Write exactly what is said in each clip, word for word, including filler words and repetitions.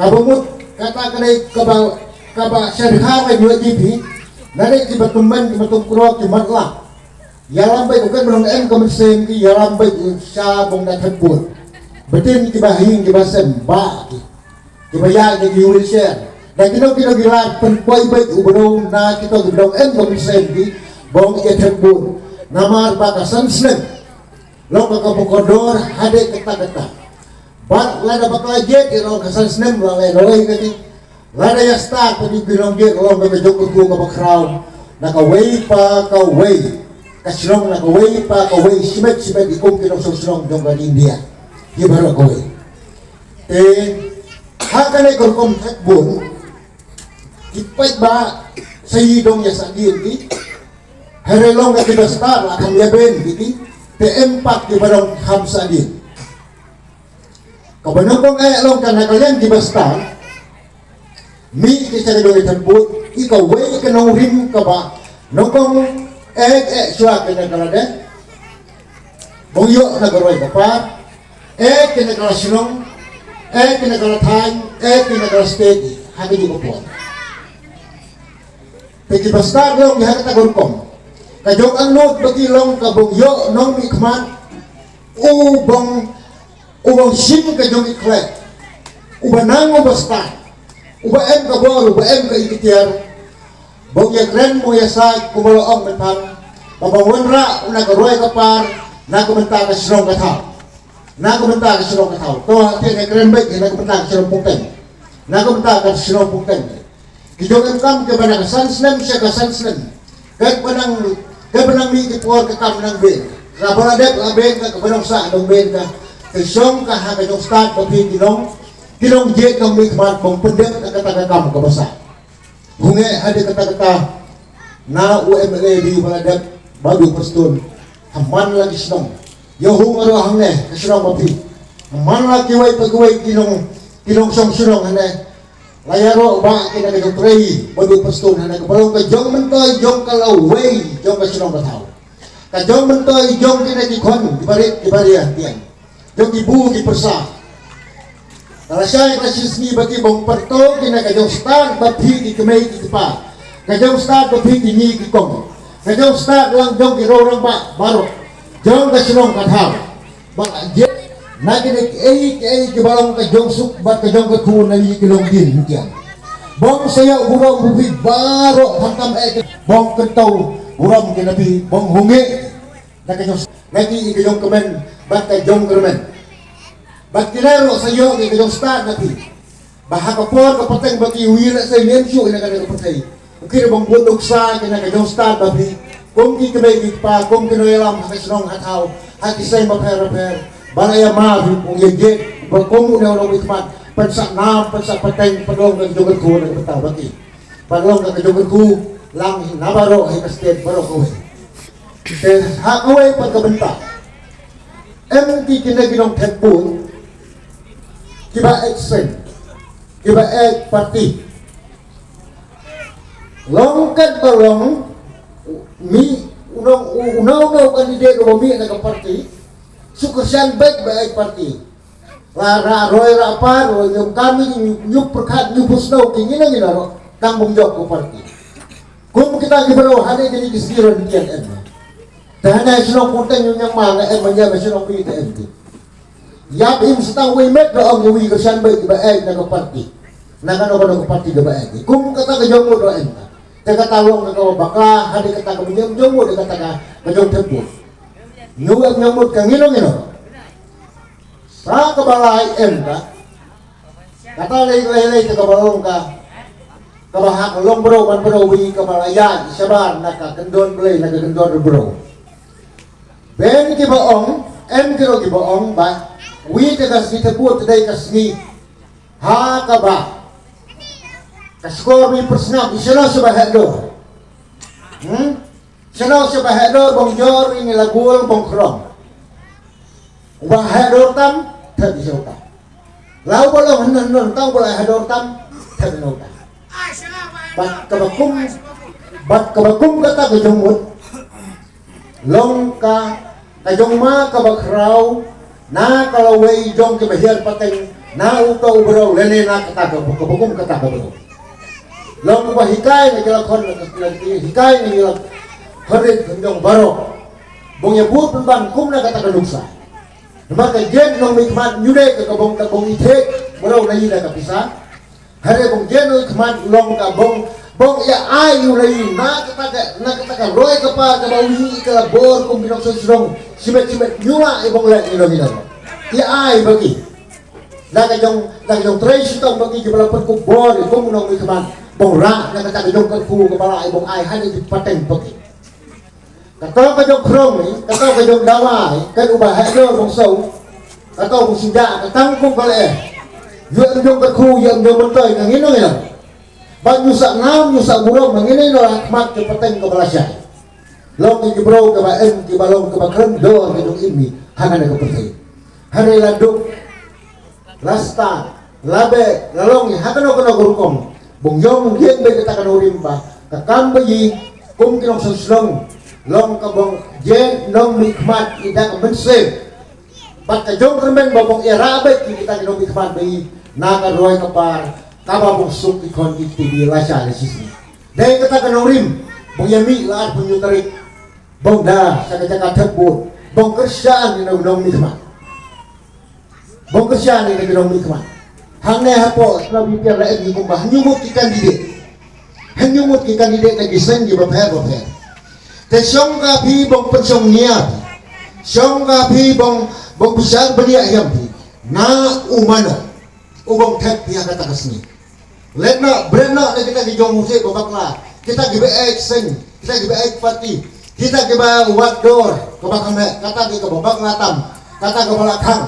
Kaba mut kata ka dei kaba, kaba sha dkhar ka U D P. Nane kiba tymmen, kiba tymmen krok, kiba mat lak. Ïalam beit, u kat ba long em ka mynsiem ki, ïalam beit sha bong da thep bun. Betin kiba ha ïing kiba sem, bah ki. Kiba ïaid da ki wheelchair. Da kino kino ki lad pynpoi beit u briew na kito kiba long em ka mynsiem ki, bong ïa thep bun. Namar ba ka san snem long ka kaba kordor hadien kata kata. Bad lada bakla jied ïa long ka san snem la leh lawei kane. Lada ïa start pat ïa ki nongjied long ka jong ka kyrkhu kaba khraw na kawei pa kawei ka shnong, na kawei pa kawei, shimet shimet i kum ki nongshong shnong jong ka India. Ki baroh kawei. Te ha kane ka rukom thep bun ki peit ba sa ïoh dong ïa sa dien ki. Hynrei long ka kiba start la kham ïa ben ki, te em pat kiba dang kham sa dien. Kaba nyngkong eh long ka na ka liang kiba start. Mih ki sha ka jong i thep bun, i kawei ka nongrim kaba nyngkong eh, eh shuwa ka na ka lade. Bong ïoh na ka roi ka par, eh ki na ka la shnong, eh ki na ka la thaiñ, eh ki na ka la state, ha ka jong ka por. Te kiba start long ki ha kata ka rukom. Ka jong angnud ba ki long ka bong ïoh nongmihkhmat, u bong, u bong shim ka jong i khleh. Uba nang uba start. Uba em ka bor, uba em ka iktiar. Bong ïa kren, bong ïa said, kumba la ong mynta. Ba bong wanrah na ka roi ka par, na ka bynta ka shnong ka thaw. Na ka bynta ka shnong ka thaw. To, te ne kren beit, na ka bynta ka shnong Pungteng. Na ka bynta ka shnong Pungteng. Ki jong em kam kiba na ka san snem sha ka san snem. Ka ba nang, ka ba nang mih ki por ka kam nang ben. Ka ba la dep la ben ka, ka ba nang sah dang ben ka. Ka shong ka ha ka jong stad ba phi ki nong, ki nongjied nongmihkhmat bong pyndep ka kata ka kam kaba sah. Hynrei hadien kata kata na u M L A ba la dep Bah Bill Prestone. Ha man la ki shnong. Ïa hung aro hangne ka shnong ba phi. Ha man la kiwei pa kiwei ki nong, ki nongshong shnong hangne. La ïaroh ba ki na ka jong trei, Bah Bill Prestone hangne, kaba long ka jong myntoi jong ka lawei jong ka shnong ka thaw. Ka jong myntoi jong ki na ki khon, ki barit, ki baria, tiang. Jong ki bu ki pyrsa. Ka la shai ka la shisngi ba ki bong pyrto ki na ka jong stad ba phi ki kmei ki kpa. Ka jong stad ba phi ki ngi ki kong. Ka jong stad lang jong ki rong rangbah baroh. Jong ka shnong ka thaw. Ba je na ki ne ki ei ki ei ki ba long ka jong suk bad ka jong ka khu na ki long din tiang. Bong sa ïa burom bu phi baroh khamtam eh ki bong kyntau burom ki na phi bong hynrei. Na ka jong, na ki i ka jong kmen, bad ka jong kmen. Bad ki la ruh sa ïoh ki ka jong stad na phi. Ba ha ka por ka pateng ba ki wi la sa ïem shu ïa na ka, na ka pateng. U ki bang bun nuksa ki na ka jong stad ba phi. Kum ki kmei ki kpa, kum ki nongïalam ha ka shnong ha thaw, ha ki seng bapher bapher. Ba la ïa ma phi kum ïa jied, ba kum u nongmihkhmat, pynsah nam, pynsah pateng, pynlong ka jong kyrkhu na ka bynta ba ki. Ba long ka jong kyrkhu lang hi na baroh hi ka state baroh kawei. Te ha kawei pat ka bynta. Em ki kine ki nongthep bun kiba action, kiba ek party. Long kat ba long mih u nong, u nong, u nong candidate uba mih na ka party. Shu kyrshan beit ba ek party. La ra roi ra par, roi ñium kami, ñu, ñu pyrkhat, ñu pus nau ki ngina ngina ro, tang bung jok ko party. Kum kita ki bro, hane ki ni ki siro ni kian em. Ta hane sino kuteng ñu ñang ma nga em, ñang ma sino pi ta em ki. Yap im setang wi met ro ong wi kyrshan beit ba ek na ka party. Na ka no ka no ka party ka ba ek. Kum kata ka jong mut ro em ta. Te kata long ka ka bakla, hane kata ka ñium jong mut, kata ka, ka jong thep bun. Ñu em jong mut ka ngino ngino. Sa kaba lai em ka. Kata lei lei lei te kaba long ka. Kaba hak long bro ban bro wi kaba la ïaid shabar na ka kyndon Blei na ka kyndon bro. Ben kiba ong, em kiro kiba ong ba wi te ka sngi te bun te dei ka sngi. Ha kaba ka skor wi persngap i shano shaba hek do. Hmm? Shano shaba heh dor bong jor ïa ngi la bul bong khrong. Uba heh dor tam thep ïa uta. La uba long hynne hynne tang uba la heh dor tam thep ïa uta. Bad kaba kum, bad kaba kum kata ka jong mut long ka, ka jong ma kaba khraw na ka lawei jong kiba hiar pateng Na uto u briew lane na kata ka, ka bun kata ka briew. Long ba hikai na ki la khon, na ki hikai na ki la khon rit khon jong baroh. Bong ïa bud pynban kum na kata ka nuksa. Namar ka jait nongmihkhmat ngi dei ka, ka bong, ka bong ïa theh briew na ïa ka pisa. Hare bong jait nongmihkhmat long ka bong, bong ïa ai ïa u lai na kata ka, na kata ka roi ka par kaba u ïa ka la bor kum ki nongshong shnong. Shimet shimet ngi la ïa bong leh ïa nong ïa nong. Ïa ai ba ki. Na ka jong, na ka jong trei shitom ba ki kiba la pynkup bor ïa kum nongmihkhmat. Bong rah na kata ka jong ka khu kaba la ïa bong ai ha ki pateng ba ki. Kato ka jong khrong ni, kato ka jong dawa ni, kan uba heh jor bong saw, kato bong sinjah, ka tang kum ka leh. Yu em jong ka khu, yu em jong myntoi, ka ngin ong ïa. Ba nyu sa nam, nyu sa burom, ba ngin ong ïa, khmat ki pateng ka ba la shai. Long ki briew ka ba em, ki ba long, ka ba kren dor, ka jong im ni, ha kane ka pyrthei. Hare la duk, la stad, la beh, la long ïa ha kano kano ka rukom. Bong ïong ïeng beit kata ka nongrim ba ka kam ba ïa kum ki nongshong shnong long ka bong jait nongmihkhmat ïa da ka mynsiem. Bad ka jong kyrmen ba bong ïarap beit ïa kita ki nongmihkhmat ba ïa na ka roi ka par kaba bong suk ki khon ki kti ba ïa la shah la shisngi. Dei kata ka nongrim bong ïa mih la arphew hynñiew tarik. Bong da sha ka jaka thep vote bong kyrshan ïa u nongmihkhmat. Bong kyrshan ïa ki nongmihkhmat. Hangne hapoh sla bipia la em ïa kumba hynñiew ngut ki candidate. Hynñiew ngut ki candidate na ki seng kiba pher ba pher. Te shong ka phi bong pynshong nia phi. Shong ka phi bong, bong bishar bniah hiam phi. Na u mano u bong thep phi ha kata ka sngi. Lehnoh bretnoh na kita ki jong u seh ba bakla, kita kiba eit seng, kita kiba eit party, kita kiba wad dor kaba kham heh, kata ki kaba bakla tam, kata kaba la khang.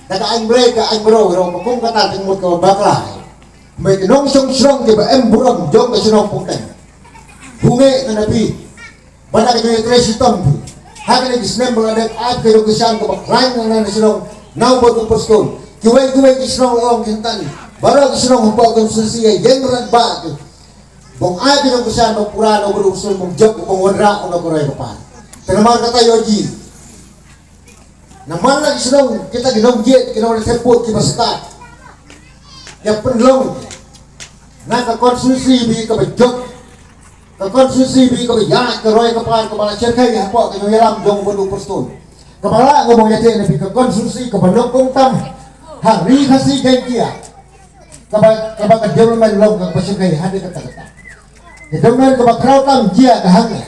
Da ka aiñ Blei ka aiñ bro ro ba kum kata ki mut kaba bakla. Mei ki nongshong shnong kiba em burom jong ka shnong Pungteng. Hunge na na phi. Ba na ka jong ïa trei shitom phi. Ha kane ki snem ba la dep ap ka jong ka shan kaba khlaiñ na na shnong. Nau ba tu pyrstun. Kiwei kiwei ki shnong la ong ki hyntan. Baroh ki shnong hapoh constituency ïa ïeng rangbah ki. Bong ai ka jong ka shan ba pura nau ba tu pyrstun bong jop bong wanrah na ka roi ka par. Te namar kata ïoh ji. Namar la ki shnong kita ki nongjied ki nongthep vote kiba stad. Ïa pynlong na ka constituency ba kaba jop. Ka constituency ba kaba ïaid ka roi ka par kaba la shyrkhei hapoh ka jingïalam jong u Bah Duh Prestone. Kaba lah nga bong ïathuh na phi ka constituency kaba nyngkong tam ha Ri Khasi Jaiñtia. Kaba, kaba ka development long kaba shyrkhei hadien kata kata. Ka development kaba khraw tam jia ka hangne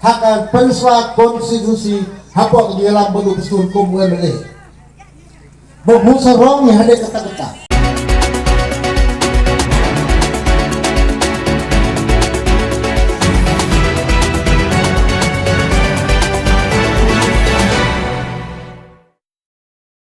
ha ka Pynursla constituency hapoh ka jingïalam Bah Duh Prestone kum u M L A. Ba mut sa rong ïa hadien kata kata.